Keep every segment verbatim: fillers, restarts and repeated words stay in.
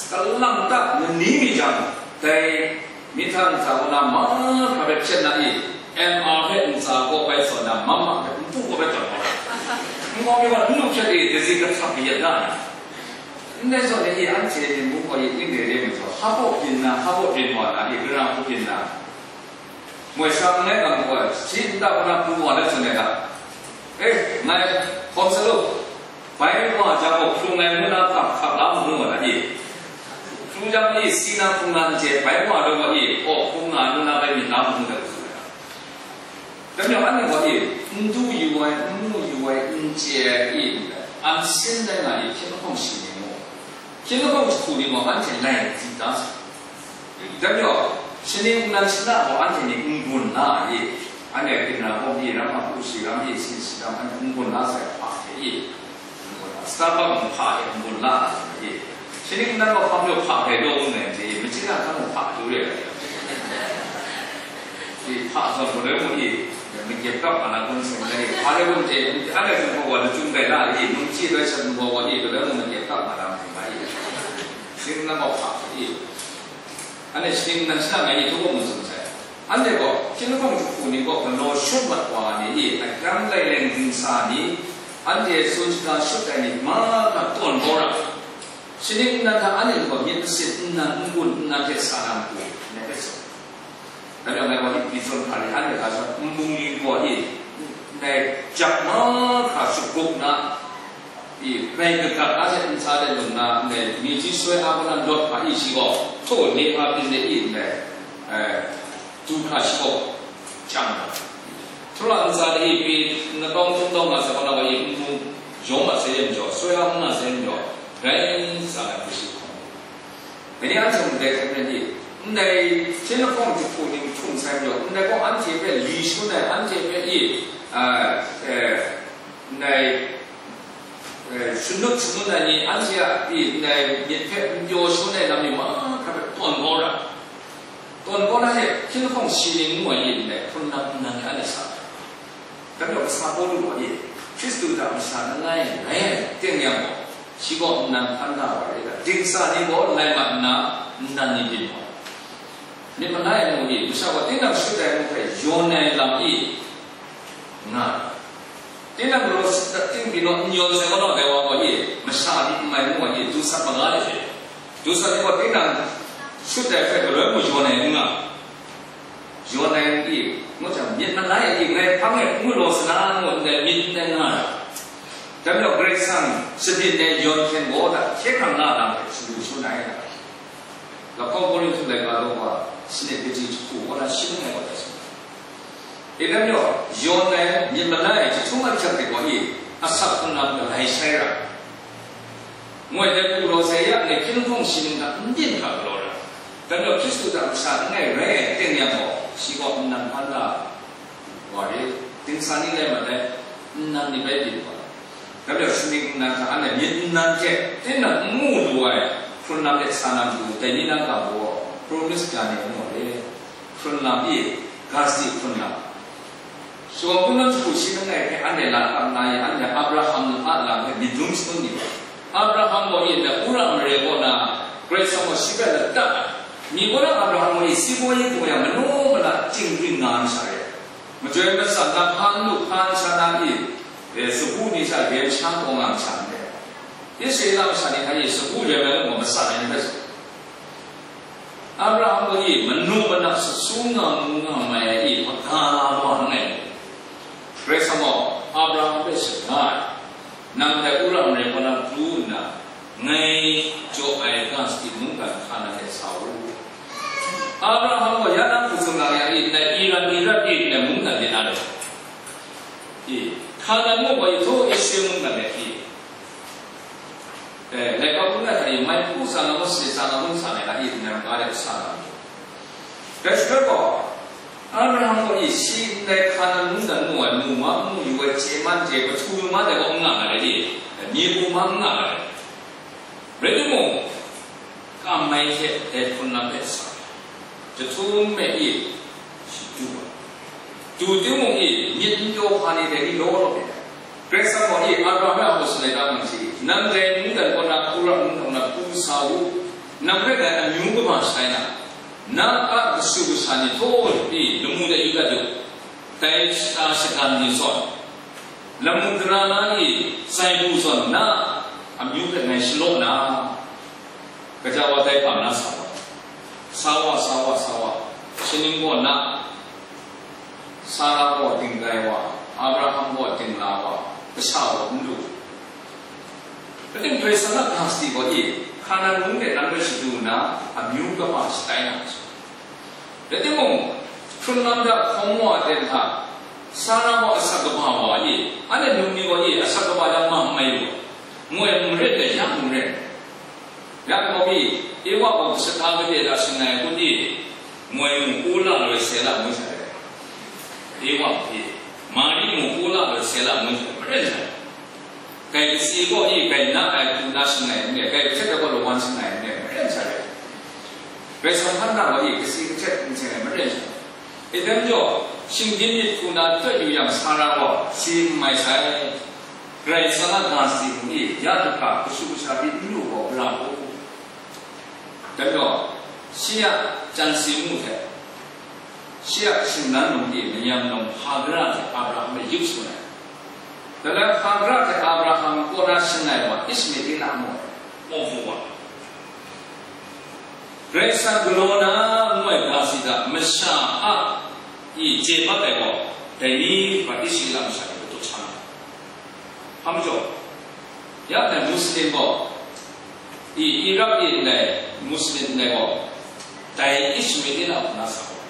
Salang ta mani mi jang, dai mihta ntsa kaw na mahkra hpe hpyen na i, M R hpe ntsa kaw bai saw na, mama hpe npu kaw bai tawn kau. N kaw mi wa n lu hpyet i, dazi kahtam kayat na ni. Ndai zawn e i, anhte ni mung kaw i, ning re re majaw, hpa byin na, hpa byin wa na i, gara hku byin na. Moi sha n rai nga mu ai, shi nta hpuna hpung wa na tsun ai ga, e, ngai hkawm sa lu, bai wa jang gaw hkrung ai ngu na hkap hkap la mu nga na i? Hkrung jang i, si na hkrung na n chye, bai wa lu wa i, aw hkrung nga ngu na bai myit la mu nga na tsun ai ga. Dai majaw anhte gaw i, n du yu ai, n mu yu ai, n chye ai i, an sin rai nga i, hpyen lahkawng shi ni mu. Hpyen lahkawng jahku ni gaw anhte lai di da sai. Dai majaw, shaning nnan shana gaw anhte ni n gun la ai i? Anhte hpyen na gaw, myi ram a, hku shi ram i, sin shi ram, anhte n gun la sai hpa hte i? N gun la. Starbuck mung hpa hte n gun la ai i? Shaning nnan gaw hpa majaw hpa hte daw n rai hte i? Machyin a hkan mung hpa du re ai. Hpa zawn gaw rai mu i? Makyep kap nga na kun seng ai, hpa rai kun hte, anhte kun hpaw wa lachyum gai la i? Nungchi doi shat ngu wa wa i? Gaw rai mu makyep kap nga na mung rai i? Shaning nnan gaw hpa hte i? Anhte shaning nnan shana ngai i htu gaw mu tsun sai. Anhte gaw, hpyen lahkawng jahku ni gaw galaw shut mat wa ni i, akyang laileng dingsa ni, anhte tsun shaga shut ai ni mahkra tawn kau ra. Shaning nnan hta anhte gaw myit masin nnan, n gun nnan hte sa na matu, ngai hpe tsun. Dai majaw ngai gaw Ephesa hkra ni anhte hta zawn nbung ling gaw i, ndai jak mahkra shagup na, i, grai kagat na hte ntsa de lung na, ndai Miji soi a kaw na Lot hpa i shi gaw, htaw ne hpa byin de i ndai, eh, du hkra shi gaw, chyang na. Htaw la ntsa de i pyi, natawng htum tawng nga sai kaw na wa i, nbung yawng mat sai yen jaw, soi a n nga sai yen jaw, grai tsa na hku shi hkawm. Dai ni anhte mung dai hte maren i, ndai hpyen lahkawng jahku ni htum sai majaw, ndai gaw anhte hpe li shangun ai, anhte hpe i, a, e, ndai, e, shanut shangun ai ni, anhte a i, ndai myit hpe n pyaw shangun ai lam ni mahkra hpe tawn kau ra. Tawn kau na hte, hpyen lahkawng shi ni ngu ai i, ndai hkrun lam nnan ni anhte sa ai. Dai majaw kasa Pawlu gaw e, Hkristu hta masha langai rai ai teng yang gaw, shi gaw nnan hpan da wa rai da, dingsa ni gaw lai mat nna, nnan ni byin wa ai. Myit malai ai mu i, masha gaw tinang shut ai mu hpe yawn ai lam i nga ai. Tinang galaw shut dat ting byin naw n yawn sai kaw naw dai wa gaw e, masha myit n mai mu wa i, dusat maga de hte, dusat ni gaw tinang shut ai hpe galoi mu yawn ai n nga ai. Yawn ai n-, i, ngu jang, myit malai i, ngai hpang e n galaw sa na, ngu ndai myit ndai nga ai. Dai majaw Karai Kasang shabyin ai yawn hkyen gaw hta hkye hkrang nga lam hpe shagu shangun ai. Lahkawng Korinhtu laika law wa, sanit kaji jahku kaw na shing ai wa ta shing. E, dai majaw, yawn ai, myit malai ai, jahtum a hkyang hte gaw i, asak hkrung lam galai shai ra. Ngoi dai hku galaw sai ya, ngai hpyen lahkawng shi ning hta n byin hkra galaw ra. Dai majaw Hkristu hta masha langai rai ai teng yang gaw, shi gaw nnan hpan da wa re, dingsa ni lai mat ai, nnan ni bai byin wa. Dai majaw shaning nnan hta anhte myit nnan hte tinang n mu lu ai hkrun lam de sa na matu, dai ni na ga gaw, promise ga ni ngu re. Hkrun lam i, Gasti hkrun lam. Shawng hkrun lam jahku shi langai hpe anhte la kap na i, anhte Abraham a lam hpe myit dum shangun ni wa. Abraham gaw i, da Ura mare kaw na, Karai Kasang gaw shi hpe ladat ai. Mi kaw na Abraham gaw i, si baw yi hku yang manu mana ting ting nga ai masha re ai. Majoi matsan na hpa n lu hpa n sha na i, e, sagu ni hta yen sha taw nga ai masha n re ai. Israela masha ni hta i, sagu yen ai gaw matsan ai ni rai sa. Abraham gaw i, manu manap sut su nga mu nga mai ai i, maga la wa nngai. Karai Kasang gaw Abraham hpe shaga ai, nang dai Ura mare kaw na pru nna, ngai jaw ai Gasti mungdan Hkanan de sa u. Abraham gaw ya na hku tsun nga ya i, ndai Iran, Irak i, ndai mungdan de na de. I, Hkanan mung gaw i, htaw Esia mungdan de i. Eh, laika hpung na hta i, mai hku tsa na ngut, sane tsa na ngut, tsa na i, nang ga de sa na ngut. Dai shaloi gaw, Abraham gaw i, shi ndai Hkanan mungdan mu ai, mu ma, mu yu ai, chye man chye, kahtu yu ma dai gaw n nga nga ai i, myi pu ma n nga nga ai. Rai timung, kam mai hte dai hkrun lam hpe sa, jahtum e i, shi du ai. Du timung i, myit n pyaw hpa ni dai ni law law myit ai. Karai Kasang gaw i, Abraham a hku tsun ai da nang shi, nang dai mungdan kaw na, Ura mungdan kaw na pru sa u, Nang rai ai amyu kaba shatai na, na a kasu kasha ni htaw e lamu de yu dat yu, dai shata shagan ni zawn, lamu dara na ni zai bu zawn na amyu hpe ngai shalaw na, kaja wa dai hpa na sa wa, sa wa, sa wa, sa wa, shaning gaw na, Sara gaw dingrai wa, Abraham gaw dingla wa, kasha wa n lu. Kaning Karai Kasang a ga sadi gaw i, Hkanan mung de nang hpe shadu nna, amyu kaba shatai na. Rai timung, hkrun lam hta hkawm wa de hta, Sara gaw asak kaba wa i, anhte num ni gaw i, asak kaba da ma n mai lu, ngoi mung ret ai, ya mung ret. Ya gaw i, Ewa gaw kashata kade hta shangai kun i, ngoi mung kula loi se la ngu sha ai. Ewa gaw i, Mari mung kula loi se la ngu sha ai, maren sha ai. Kai kasi gaw i, kai na ai hku na shangai n re, kai htet gaw lawan shangai n re, maren sha ai. Karai Kasang hkan na gaw i, kasi kahtet n seng ai, maren sha ai. Idam jaw, shinggyim myit hku na tawt yu yang Sara gaw si n mai sai. Karai Kasang a ga sadi hku i, ya daga kashu kasha pyi n lu gaw, gara u. Dai gaw, shi a chyan si mu hte, shi a shingnan mung pyi mayam num Hagara hte Abraham e yup shangun ai. Dai na Hagara hte Abraham kaw na shangai wa Ishmaela mu ai, kaw mu wa. Karai Kasang galaw na ngu ai ga sadi hta masha a i chye mat ai gaw, dai ni hpa Israela masha ni katup sha na. Hpa majaw, ya dai Muslim gaw, i Iraq e ndai Muslim ndai gaw, dai Ishmaela hku na sa gaw,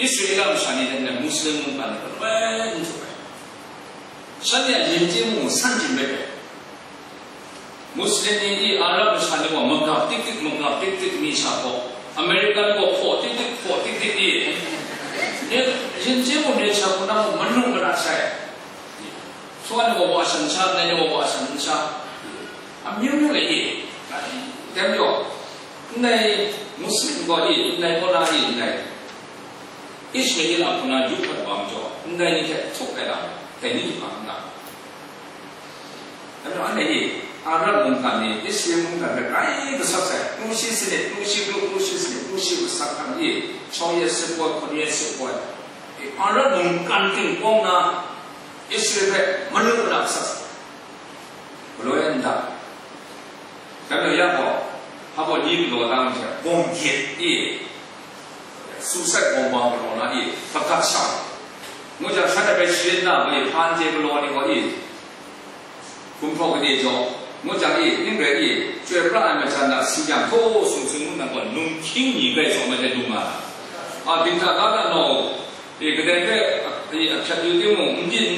Israela masha ni hte ndai Muslim mungkan ni galoi n htup ai. Shanhte a yin chye mung san jin bai ai. Muslim ni i Arab masha ni gaw magap tik tik, magap tik tik mi sha hpaw, American gaw hpaw tik tik, hpaw tik tik i, yin chye mung ni sha hku na mung manu mara sai. Shanhte gaw wa shan sha, ndai ni gaw wa shan sha, amyu myu le i, dai majaw, ndai Muslim gaw i, ndai kaw na i, ndai Ishmaela hku na yu hkrat wa majaw, ndai ni hte htup ai lam, dai ni hpa n ga. Dai majaw, anhte i, Arab mungkan ni, Israel mungkan hpe grai gasat sai, kru shi sanit, kru shi kru, kru shi sanit, kru shi gasat hkan i, shawng yet sut poi, hkun yet sut poi, i, Arab mungkan ting kawng na, Israel hpe manu mara gasat sai. Galoi n dat. Dai majaw ya gaw, hpa gaw ni galaw da ai hte, bawng gyet i, suicide bomb galaw na i, hpagat sha. Ngu jang, shanhte bai sharin na gaw i, hpa n chye galaw ni gaw i, gumhpraw gade jaw, ngu jang i, ning rai i, chyoi pra ai majan na, si yang htaw sung sung ngu nang gaw, num hkying ni grai tsawm ai hte num nga ai. A, dinghta ga na naw, i, kadai hpe, i, ahpyak yu timung, n byin